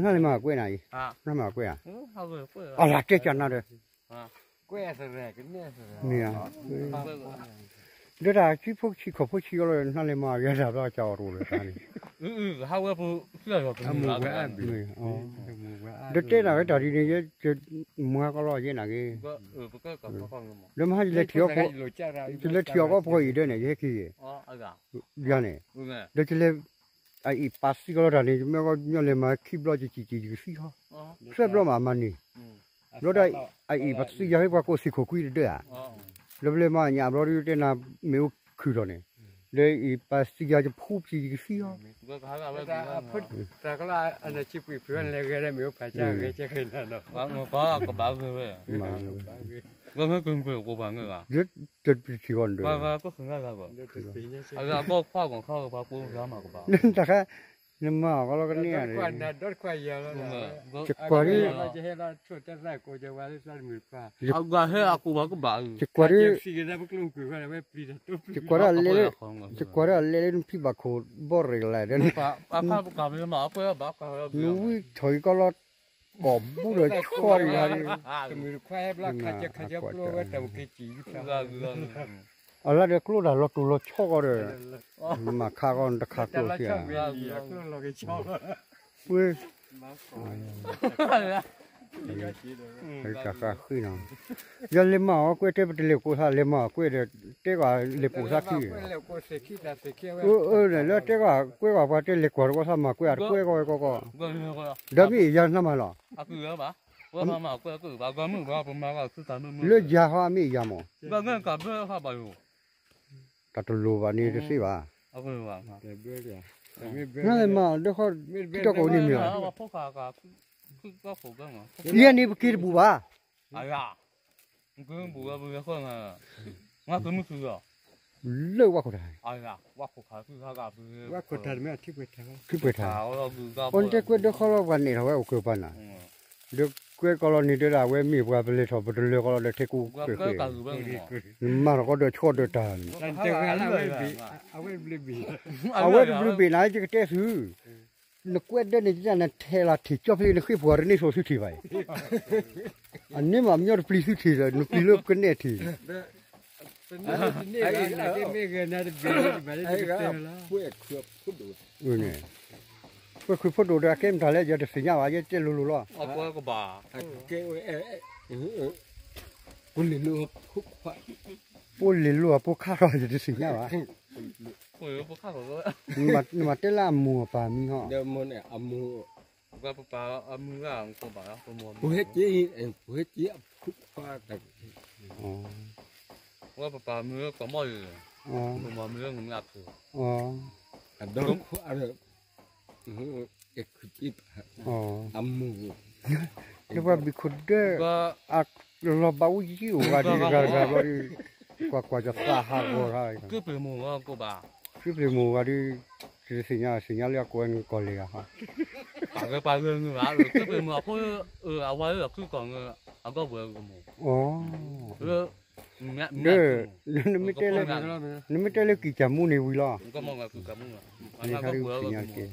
နလဲၤမၤကွဲးနၤအံၤ, နမၤကွဲးဧါ, အလၤတဲကနၤဒီး, မ့ၢ်ဧါ, ဒီးတၢ်ဆံဖိဆံးခီၣ်ဖိဆံးအီၤလီၤ နလဲၤမၤယၤတၢ်ဘျီကၢ်အီၤတအိၣ်လၢၤတၢ်န့ၣ်, ဒီးတဲနၤဝဲတၢ်ဒ်န့ၣ် ယမၤကီလီၤယဲနၤဂ့ၤ, ဒီးမဟါယလဲၤထံၣ်အီၤ, ယလဲၤထံၣ်အီၤကီၢ်ဖှီၣ်အံၤဒီးန့ၣ် ယဟဲက့ၤယဲ, ယၤန့ၣ်, ဒီးယလဲၤ အအံၤပာ်သံကီလီၤတၢ်န့ၣ် ယမ့ၢ်ကီညီလဲၤမၤခံဘျီ ယကံၣ်ကံၣ်ယကသံဟီ, သၢဘျီမးမၤန့ၢ်, ဘျီဒီး အအံၤပသံယၤဟ့ၣ်ပှၤကိးသ့ၣ်ခိၣ်ကွံတဒၢဧါ, ဒီးပလဲၤမၤညၣ်ဘျီဒီးတဲနၤမ့ၢ်အိၣ်ခုၣ်ထီၣ်န့ၣ်, ဒီးအံၤပာ်သံယၤယဖူပံၤယကသံဟီ, တၢ်ကလၢအနၢ်ဆံးပှံၤဖုးဝဲလဲၤဂဲၤဒီးမ့ၢ်အိၣ်ဖးကၢ်ဂဲၤကဲဂဲၤနၤနီၤ, ကဘၣ်ဂဲၤဝဲ, ကဘၣ်ဂဲၤ, တထံၣ်ဂီၢ်န့ၣ်ဒီး, တၢ်ခါ နမၤအီၤကီလီၤကန့ၢ်ဧါ, ယကွၢ်ဒ်, ယကွၢ်ဒ်, ယကွၢ်ဒ်အလဲၤလၢ, ယကွၢ်ဒ်အလဲၤလၢနဖံဘၣ်ခိၣ်ဘီၣ်ရ့ၣ်ကလဲၣ်ဒီး, နဝံထီၣ်ကီလီၤ, ကိးဘူၣ်ဒီးဆီဒံးဂၤဒ် အလါဒီးကျိတၢ်လီၤတိၢ်လီၤဆီကီဒီး, မၤခါကီနတခါကျိသ့ဧါ, ပှ့ၤ, တၢ်ဃၣ်ဃံနီၤ, ယလဲၤမၤအီၤကွဲးတဲပတလဲၤကိးသး လဲၤမၤအီၤကွဲးဒီး, တဲကွၢ်လဲၤပိာ်သးခံ, အၢ လၢတဲကွၢ်ကွဲးကွၢ်ပှၤတဲလဲၤကွၢ်တဝီသးမၤကွဲးအတကွဲးကီဝဲကီကီ, ဒီးမ့ၢ်ယၤနမၤလီၤ လၢယၤဟီအမ့ၢ်ယၤမး, တၢ်တလိၤဘၣ်န့ၣ်တသ့ဘၣ်, နလဲၤမၤဒီးဃီ, ထံတီၢ်ကိးန့ၣ်မ့ၢ်, ယဲန့ၣ်ပက့ၤတဘူၣ်ဘၣ်, လၢဝၣ်ခိၣ်ထါ, ဝၣ်ခိၣ်ထါ, အီၤနတဲကွဲးဒီးဃီလီၤပှၤနဲၣ်ထီၣ်ဝဲအိၣ်ကၢၢ်ပၤနၤ, ဒီးကွဲးကီလီၤန့ၣ်ဒီးဒၣ်ဝဲမ့ၢ်ပှၤပလဲၤထီၣ်ပတလၢကီလီၤဒီးထဲကိးကွဲးဃဲ, နမၤထီၣ်ကီဒီးဆီဒီးတၢ်န့ၣ်, အဝဲတဘျုးဘ့ၣ်နၤကကတဲသု, နကွဲးဒၢန့ၣ်နထဲလၢထံၣ်ကၠီဖဲနဃ့ပှၤတန့ၢ်ဆိသုထံၣ်ဘၣ်အံၤ, အန့ၣ်မးမညီတပျံၤသုထံၣ်ဒီး နပျံၤလၢကနဲၣ်ထံၣ် န့ၣ်, ပှဲၤခုးဖိဒိၣ်ဒီးအကဲမတၤလဲၣ် ယတသ့ၣ်ညါဘၣ် ယတဲလိၤလိၤလီၤ, ပှၤလ့ၤလိာ်အဖိခါထီၣ် ယတသ့ၣ်ညါဘၣ်, နမၤတဲလၢအမိၢ်အပၢ်မံၤဟီ, ပပၢ်အမုၢ်ဂၤ, ပဟဲက့ၤ, ပဟဲက့ၤအဖိခွါတၢ်, ပပၢ်မုၢ်ကီၢ်မီၢ်ယံၤ, ပမီၢ်မုၢ်မုၢ်အခိၣ်, အဒီခွါဒီး, အခိၣ်က့, အမုၢ်, လၢပှၤဘံၣ်ခိၣ်ဒၢ, အလီၤဘၣ်အူကံအိၣ်ဂၤဒံးဂၤတဂၤဘျီဒီး, ကွၢ်ကွၢ်ကသးဟးဂီၤထါ, ကပ့ၤမိၢ်ဂၤကိးဘၣ်, ကပ့ၤမိၢ်ဂၤဒီး, တသ့ၣ်ညါ သ့ၣ်ညါလၢအကိးဝဲကီၢ်လဲၢ်ဂၤဟီ, ပာ်ဂၢၢ်ပာ်ဂၢၢ်မုၢ်ဘၣ်, ကပ့ၤမိၢ်အဖိ, အဝဲလၢအခုကီၢ်, အဂီၢ်ဘှဲးကမိၢ်, ဒီး, နမ့ၢ်တဲလၢကံၢ်ကၢ်မူန့ၣ်ဝံၤလီၤ, န့ၣ်ခါဒ်သ့ၣ်ညါတက့ၢ်,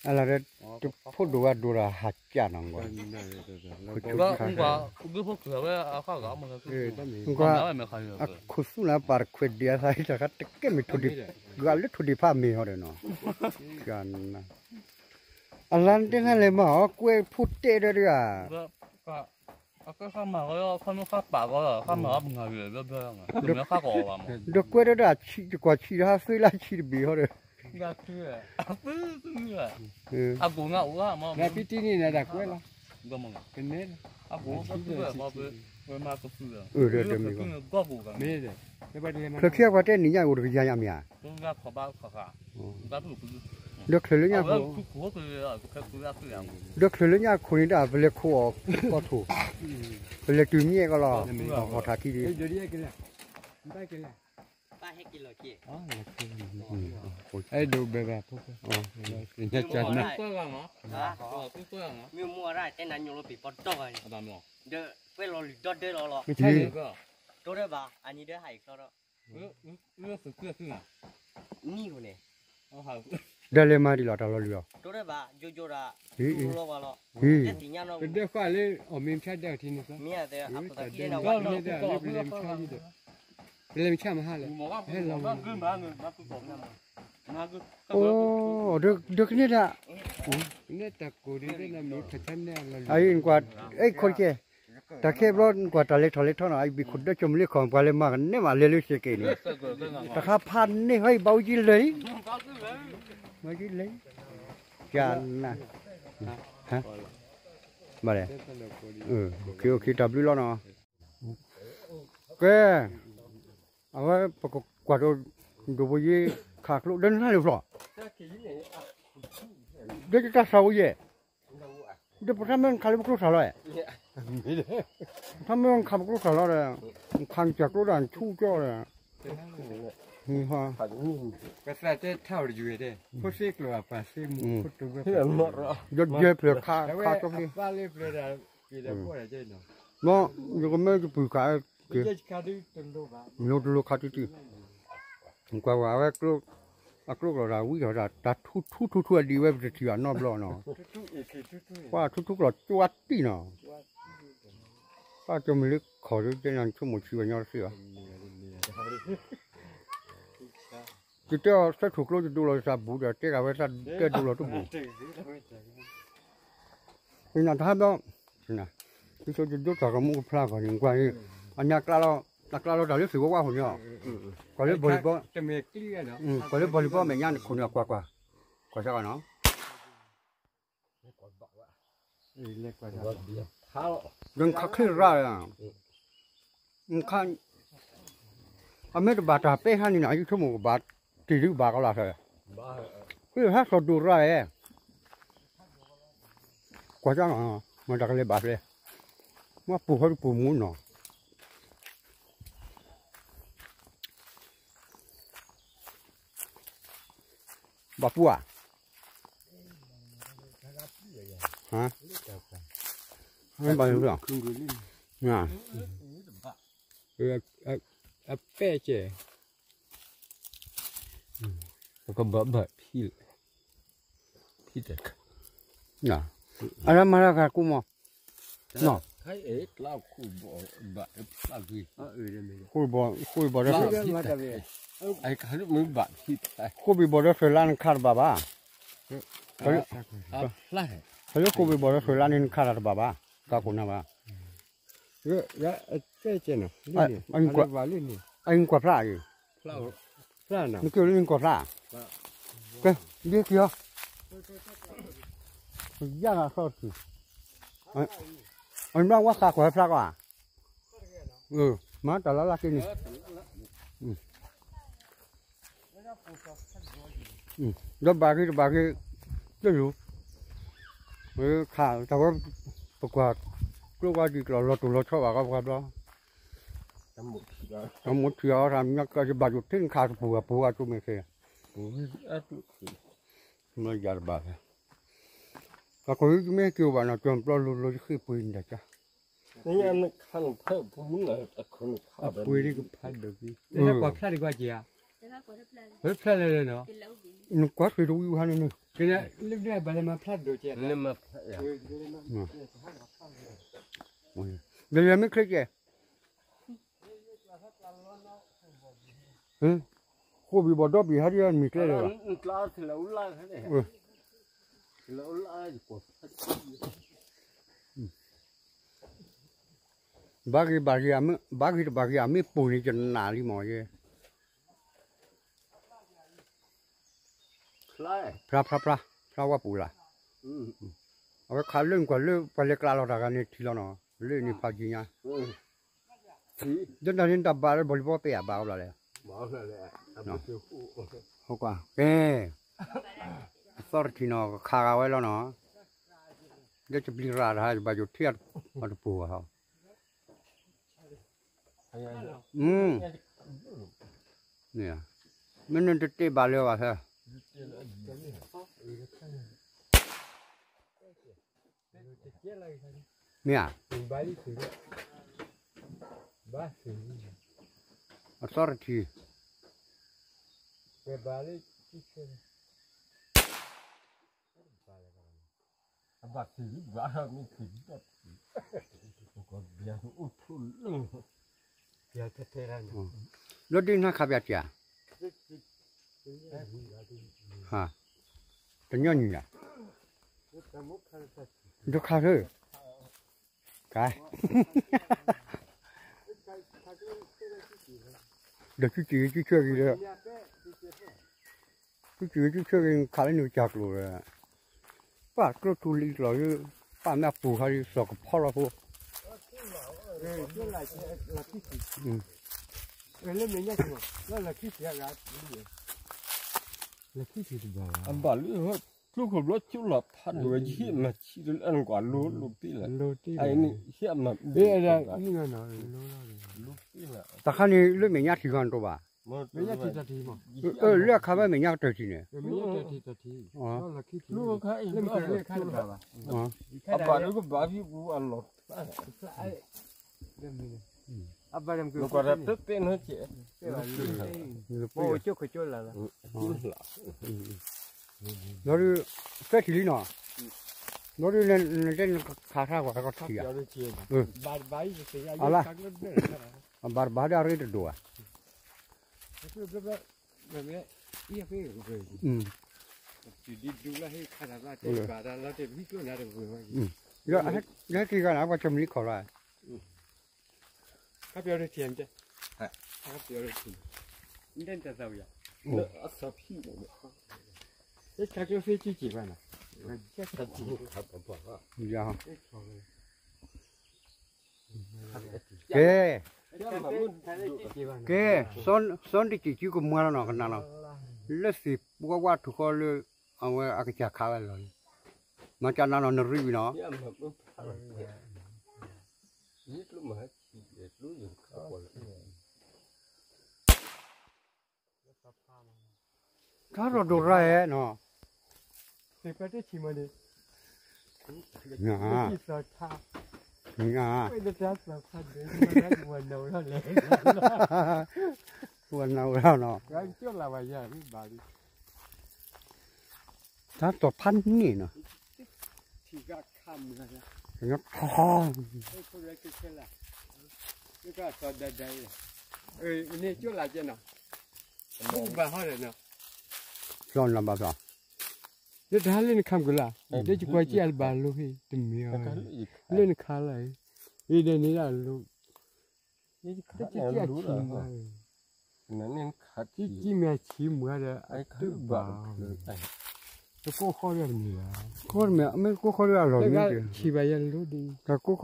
အလၢ, တဖိဒိၣ်ဝဲဒိၣ်တၢ်ဟးကၢ်နီၤ, ကွၢ်, အခိၣ်သူၣ်လၢပာ်တခွဲးဒံးအသးတခါတကဲမ့ၢ်ထိၣ်ဒံး, ဂၤလၢထိၣ်ဒံးဖးမ့ၢ်ဟီဒီးနီၤ, အလၢတဲနၤလဲၤမၤအီၤကွဲးဖိတဲဒီးတဂၤ ဒီးကွဲးဒီးတၢ်ဆံးတကွၢ်ဆံးဒီးဟးသ့လၢဆံးတဘ့ၣ်ဟီဒီး, အၢ, ဒီးတမ့ၢ်ဘၣ်, ဖျၢၣ်ခံအပှၤတဲနံၣ်ညါအိၣ်တကယၤညါမ့ၢ်ဧါ, ဒီးချၢၣ်လၢညါ, ဒီးချၢၣ်လၢညါခိၣ်န့ၣ်ဒၣ် ပလဲၤခိးအီၤကီၢ်ထိၣ်, ပလဲၤတုၤမ့ၢ်အဲၣ်ကီးလီၤ, အီၣ်ထးခံဒံး, အဲၣ်ဒိးဘဲဘၣ်ဖိ, မ့ၢ်မူအရၣ်တဲနၤညိၣ်လီၤပံၤပီတီၢ်ဂၤန့ၣ်, ဒီးကွဲးလီၤလုၢ်ဒီဒၢလီၤလီၤ, တိၢ်ဒၢဘၣ် အနံၤဒၢဟးအံၤချီဒီး, နံၣ်ဧိၤန့ၣ်, ဒီးလဲၤမၤဒံးလီၤတၢ်လီၤလံၤလီၤ, ဟံၣ်, ဟံၣ်, ကဒဲဃာ်လၢအီၣ်မ့ၤမဆါဒဲးထံန့ၣ်, ပလဲၤမဆါမဟါလဲၣ်, ဟဲလီၤ, အိၣ်, ဒီးကန့ၢ်ဒၣ်, အအံၤနကွၢ်, အဲၣ်ခိၣ်ကဲ, တၢ်ခဲဘျီနကွၢ်တၢ်လဲၤထီၣ်လဲၤထီနီၤ အအံၤဘံၣ်ခိၣ်ဒၢကၠိမုၢ်လ့ခီၣ် ပှၤလဲၤမၤကန့ၢ်မးလဲၤလၢစ့ၢ်ကီးန့ၣ်, တခါဖးန့ၢ်ဟီအံၤဘၣ်ဝံကံလၢာ်, ဘၣ်ဝံကံလၢာ်, ကန, ဘၣ်လဲၣ်, အိၣ်ခ့အိၣ်ခ့တၢ်ဘျုးလီၤနီၤ, ကဲ, အဝဲပကကွၢ်ဒီး, ဒိၣ်ဘိယ့ခးကျိဒီးနဟါလၢဖျီၣ်, ဒီးတၢ်သးဝဲယဲၢ်, ဒီးပထမ့ၢ်နခးလၢပကျိသၣ်လီၤ, ပထမ့ၢ်နခးပကျိသၣ်လီၤဒီး, နခးနစၢ်ကျိဒီးနဆူကၠီဒီး, ကသးတဲထါအိၣ်တယုၢ်တဲ, ဖိသ့ကျိၤအပၢ်သ့မူ, ယဲၢ်ဖျၢၣ်ခးခးကၠီဖျ့, ယကမ့ၢ်ယပုၢ်ခး, လိၤတလိၤခးတံၢ်တံၢ်, ကွၢ်ကွၢ်ဝဲ, အကျိကျိာ်တၢ်ဝံထီၣ်တၢ်ထူထူထူထူအဒံးဝဲပတထံၣ်ဘၣ်နီတဘျီနီၤ, ပှၤထူထူကျိာ်ကၠိဝါတံၢ်နီၤ, ပှၤကၠိမုၢ်လ့ခီၣ်ဒ်တဲနၤဆိကမိၣ်ဆံးဝဲညီတသ့ဘၣ် ယတဲအီၤသၢထူၣ်ကျိယဒိလီၤသးဘူးဒီးတဲဂၤဝဲသးတဲဒိလီၤတဘူး, သ့ၣ်နၤတဟါဘျီ, သုဆိယဒိတၢ်ကမူကဖျါကီၢ်န့ၣ်ကွၢ်, အညါကျါလီၤ, အကျါလီၤတၢ်လၢသ့ၣ်ဝဲဝါခိၣ်န့ၣ်, ကီၢ်လၢဘီလံၤဘီ, ကီၢ်လၢဘီလံၤဘီမဲာ်ညါန့ၣ်ခိၣ်န့ၣ်ကွၢ်ကွၢ်, ကွၢ်စၢ်ကီၢ်နီၤ ဒီးနခးချ့ရၣ်, နခး, အမ့ၢ်တဘၣ်တၢ်ပဲဟါန့ၣ်နီၤ ယဆိကမိၣ်ကဘၣ်တ့ၢ်ဒုးဘၣ်ကီးလၢ်သၢ, ဃ့ဟါသီၣ်ဒိၣ်ရၣ်ဝဲ, ကွၢ်ကၢ်နီၤ, မ့ၢ်တၢ်ကလဲၤဘၣ်ဖဲ, မ့ၢ်ပူၤဟီတပူၤမူနီၤ ဘၣ်ပူၤဧါ, ဘၣ်ပူၤ, အပဲကဲ, ပကဘၣ်ဘၣ်ဖံး, ဖံးတခါ, အရၢမၤရၢ်ဂၤကူမီၤ, နီၤ, ဃိဘီ, ဃိဘီဒီး, ဃိဘီဒီးသၢလါနခးတဘၣ်ဘၣ်, ဃိဘီဒီးသၢလါန့ၣ်နခးတၢ်တဘၣ်ဘၣ်, တၢ်ခိၣ်နၢ်ဘၣ်, အံၤကွၢ်ဖျါအံၤ, နက့ၤလၢနကွၢ်ဖျါ, ကဲ, ဒ်က့ၤအီၤ, ယၤဂၤသီတထံၣ်, အဘၣ်ဝဲဃးကွၢ်ဖျါကွၢ်, မၤတၢ်လၢလၢက့ၤန့ၣ် ဒီးဘၣ်ဂ့ၤတဘၣ်ဂ့ၤ, တလူၤ, ခးတၢ်ဝဲ, ပကွၢ်ကျိဝါဒံးကျီၢ်လီၤတိၢ်လီၤဆီဘၣ်ကီးပှၤဘျီ, တၢ်မိၣ်ထံၣ်အီၤတၢ်မညီကယဘၣ်ယိၣ်ထံနခးတပူၤအပူၤအကျိမ့ၢ်သ့, မ့ၢ်ယၤတဘၣ်ဖဲ, တၢ်ခိၣ်ယမ့ၢ်က့ၤအိၣ်ဘၣ်နီၤ ကၠီၤပျီလိၤလိၤယဃ့ပှ့ၤန့ၣ်တၢ်ကါ အပှ့ၤဒ်ကဖးဒိၣ်က့ၤ, ကွၢ်ဖျါဒံးကွၢ်က့ၤဧါ, ဖျါလဲၣ်လဲၣ်နီၤ, နကွၢ်သ့ၣ်တဝံၤဟါန့ၣ်န့ၣ်, လၢဘၣ်လဲၤမၤဖျါဒိၣ်က့ၤ, ဒီးယမ့ၢ်ချ့ကဲ, ဃိဘံၣ်ဘီၣ်ဒီဘ့ၣ်ဟဲဒ်မ့ၢ်ကျဲလၢၤဘၣ်, ဘၣ်ဂ့ၤဘၣ်ဂ့ၤ, ဘၣ်ဂ့ၤတဘၣ်ဂ့ၤအမ့ၢ်ပူၤန့ၣ် ယနာ်လံမးယဲ, ဖျါဖျါဖျါ, ဖျါဝဲပူၤလၢ်, အဝဲခးလၢနကွၢ်လၢပှၤလဲၤကျးလီၤတၢ်ဂၤန့ၣ်ထံၣ်လီၤနီၤ, လၢန့ၣ်ဖးယံၤညါ ဒီးတၢ်န့ၣ်တၢ်ဘၣ်လၢ volleyball ပဲၢ်အဘၣ်အီၤဘျီလဲၣ်, ကဲ, အသီတထံၣ်နီၤ ကခးဂၤဝဲလီၤနီၤ, ဒီးတပျံၤရၣ်တဟါ ယဘၣ်ယိၣ်ထံအီၤတပူၤဘၣ်ဟီ, မ့ၢ်နတတဲဘၣ်လၢၤဘၣ်ဖဲ မ့ၢ်ဧါ, authority, ဘၣ်လၢ လၢဒ်နခးပၠးတၢ်, တညီနံၤလၢ, ဒုခါသၢ, ကါ, ဒီးစုစံးဂ့ၤစုဆၢဂ့ၤဒီး, စုစံးဂ့ၤစုဆၢဂ့ၤ ခးလၢနကစၢ်ကျိၤဒီး, ပၢ်ကျိထူလံကျိၤ, ပၢ်မ့ၢ်အပူၤခါဒ်စီၤကဖီလီၤဖိ, လၢခံတဘၣ်, အဘၣ်လၢ ကျိခိၣ်ဘျီကၠိလီၤဖးဒိၣ်ဝဲ ယဟ့ၣ်မၤဆံးတလၢနကွၢ်လိၤလိၤတ့ၢ်လၢ, အံၤန့ၣ်ဟ့ၣ်မၤဘ့ၣ်, တၢ်ခါန့ၣ်လၢမဲာ်ညါထံးဂီၤနတိၤဘၣ်, လၢအခါဘၣ်မဲာ်ညါကတၢၢ်ထံးန့ၣ်, အဘၣ်လၢကဘၣ်ဖံပူၤအလီၢ်, အဘၣ်တၢ်တတဲနီကဲး, လီၤဒုး, သၢထံၣ်လံနီၤ, လီၤဒုးနတဲနခးထါကွၢ်ကီထံၣ်ဧါ, အလါ, အဘၣ်တဘၣ်ဒၣ်ရ့တဒိၣ်ဧါ, လၢဟဲက့ၤဂၤန့ၣ် ပှၤကၠီမလံခီၣ်လီၤ, ကဲ, ကဲ, စီၤတကံးကမွၤလီၤနီၤ ကနၣ်လီၤ, လၢသ့ၣ်ပှၤဝါထူၣ်ဃီလၢ အဝဲအကစၢ်ခးဝဲလီၤန့ၣ်, မၤကနၣ်နီၤ နရံဝံၤနီၤ တၢ်ရီၣ်ဒိၣ်ရၢ်ဟဲနီၤ, ဝဲနၢ်ဝဲနီၤ, တၢ်တီၢ်ဖးန့ၣ်နီၤ, ထီၣ် ဖျီနဘၣ်ဖျီ, လၢတဟါလၢနခါမုၢ်ကလၢ်, လၢယကွၢ်က့ၤအလဘၣ်လိဟ့ၣ်တမ့ၢ်အီၤ, လၢနခါလၢ်, အံၤဒီးန့ၣ်ဒၣ်လိ, က့ၤမ့ၢ်ဆံးမွၤဒီးအတဘၣ်, တကိးဃီဒီးတမ့ၢ်ဘၣ်, ကိးမ့ၢ်အမ့ၢ်ကိးဃီဒီးအလီၢ်မ့ၢ်, ဆံးဘၣ်ယၤလိဒ်, တကိး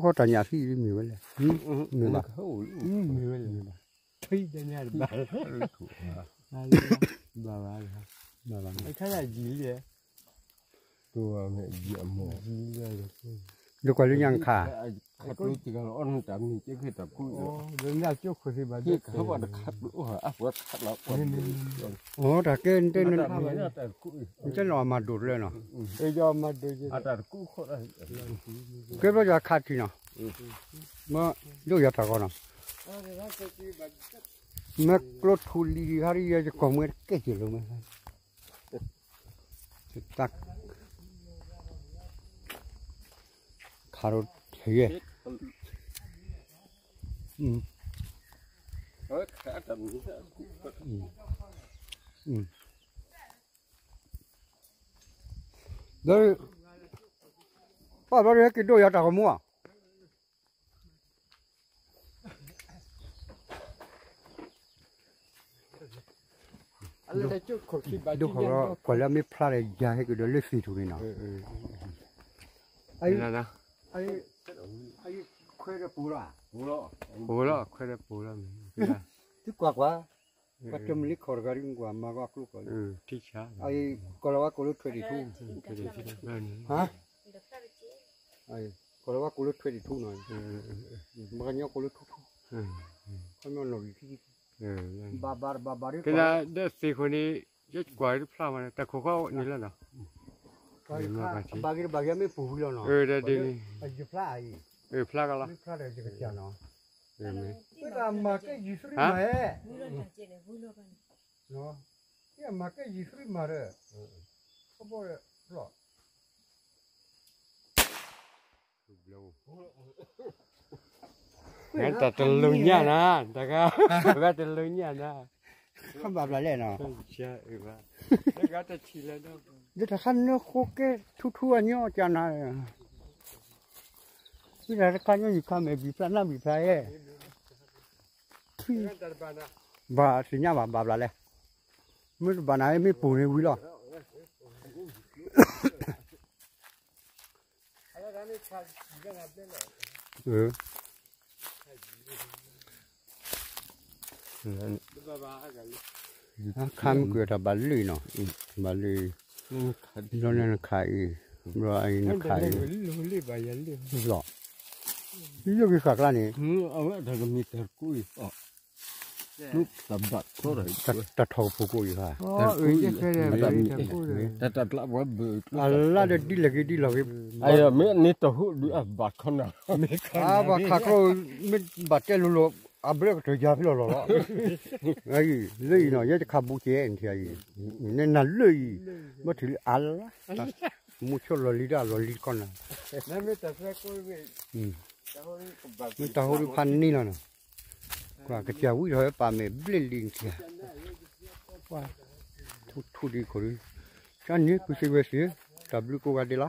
ဃီတၢ်ညၣ်ဖံးမ့ၢ်ဝဲလဲၣ်, မ့ၢ်ဘၣ်, မ့ၢ်ဝဲလဲၣ်, ဖံးတန့ၢ်တဘၣ် ဘၣ်ဘၣ်, ဘၣ်ဘၣ်, အခါယံာ်လံ, ဒ်ကွၢ်လၢညါခါ, အိၣ်တၢ်ကဲ, နတဲလီၤအမၤဒိၣ်တလၢနီၤ, ကဲဘျီယွၤခးထံနီၤ, မ့ၢ်ဒိၣ်ယွၤတၢ်ဂီၤနီၤ, မ့ၢ်ကျိထူလံၤခါဒ်ယဲ ယကိာ်မွဲတကဲက့ၤလိာ်မး, တၢ် ခးရိၣ်ထံၣ်ယဲ, ဒီး ပၢ်ဘျီဒုးဟဲက့ၤဒိၣ်ယၤတၢ်ဂီၤမူဧါ, ဒိၣ်ဃီၤလီၤ ကွၢ်လၢအမ့ၢ်ဖျါဒီးယၤဟဲက့ၤဒီးလၢသ့ၣ်ထူၣ်န့ၣ်နီၤ, ခွဲးဒီးပူၤလီၤ, ပူၤလီၤ ခွဲးဒီးပူၤလီၤ, သုကွၢ်ကွၢ်, ပှၤတမံၤလၢခီၣ်တဂၤဒ်ကွၢ်မၤကီၢ်ကျိခီၣ်လံ, ထံဆါ, ကိးလီၤဝဲကိးလၢထွဲးဒံးထူ, ကိးလီၤဝဲကိးလၢထွဲးဒံးထူနီၤ, ပှၤကညီကိးလၢထူထူ, ခီပညီနီၣ်ဂံၢ်ခံ, ဘၣ်ဘၣ်ဘၣ်ဘၣ်ဒ် ဒီးသ့ၣ်ခိၣ်န့ၣ် ယကွၢ်တဖျါမး တၢ်ခိၣ်ဃီန့ၣ်လီၤနီၤ, ဘၣ်ဂ့ၤတဘၣ်ဂ့ၤမ့ၢ်ပူၤဝံၤလီၤနီၤ, ဖျါအံၤ, ဖျါကလီၤ, မ့ၢ်ကမၤကဲယုၢ်သရံမး, မၤကဲယုၢ်သရံမးဒီး, ခီဘီဒီးဖျီၣ်, မ့ၢ် တၢ်တလိၤညၣ်နၤ, တၢ်ဂၤတလိၤညၣ်နၤ, ခဘၣ်ဘျးလဲၣ်နီၤ, လၢတၢ်ခါနၢဃိကဲထူထူအညီကနၤ, ဝံသးတခါညီယူၤခါမဲာ်ဘံၣ်ဖျါနၢ်ဘံၣ်ဖျါယဲ, ဘၣ်သ့ၣ်ညါဘၣ်ဘၣ်ဘျးလဲၣ်, မ့ၢ်တဘၣ်နၤမ့ၢ်ပူၤန့ၣ်ဝံၤလီၤ. ခါမ့ၢ်ကွံာ်တၢ်ဘၣ်လၢၢ်နီၤ, ဘၣ်လၢၢ်, ဘျီန့ၣ်နခးအံၤ, ဘျီအံၤနခးအံၤ, လီၤ, လၢက့ၤဃာ်ကျါန့ၣ်, တၢ်ထီၣ်ကဖိးကိးအံၤခါ, အလါဒီးဒ်လဲၣ်ဂ့ၤဒ်လဲၣ်ဂ့ၤ, အမ့ၢ်န့ၣ်တဟူးဒုးအဘၣ်ခီနၤ, ဘၣ်ခးခီ, မ့ၢ်ဘၣ်တဲလိၤလိၤ, အဘျဲၣ်ကတၢၢ်ယၤဖဲလီၤလီၤလီၤ, လၢအံၤနီၤ ယဲတခးဘူးကဲနထံၣ်အံၤ, နနၤလၢအံၤ, ဘၣ်ထံၣ်လၢအလါ, မူဆိလီၤလံၤဒီးအလီၤလံၤတခီနၤ, မ့ၢ်တၢ်ဟူးဒုးဖးန့ၢ်လီၤနီၤ, ကွၢ်ကစၢ်ဝံထီၣ်ဝဲပာ်မဲာ်ဘျဲၣ်လံနထံၣ်, ထူထူဒံးခိၣ်ဒုး, ကန့ၣ်ကွံာ်စံးဝဲစံး, တၢ်ဘျုးကိးဂၤဒဲးလီၤ.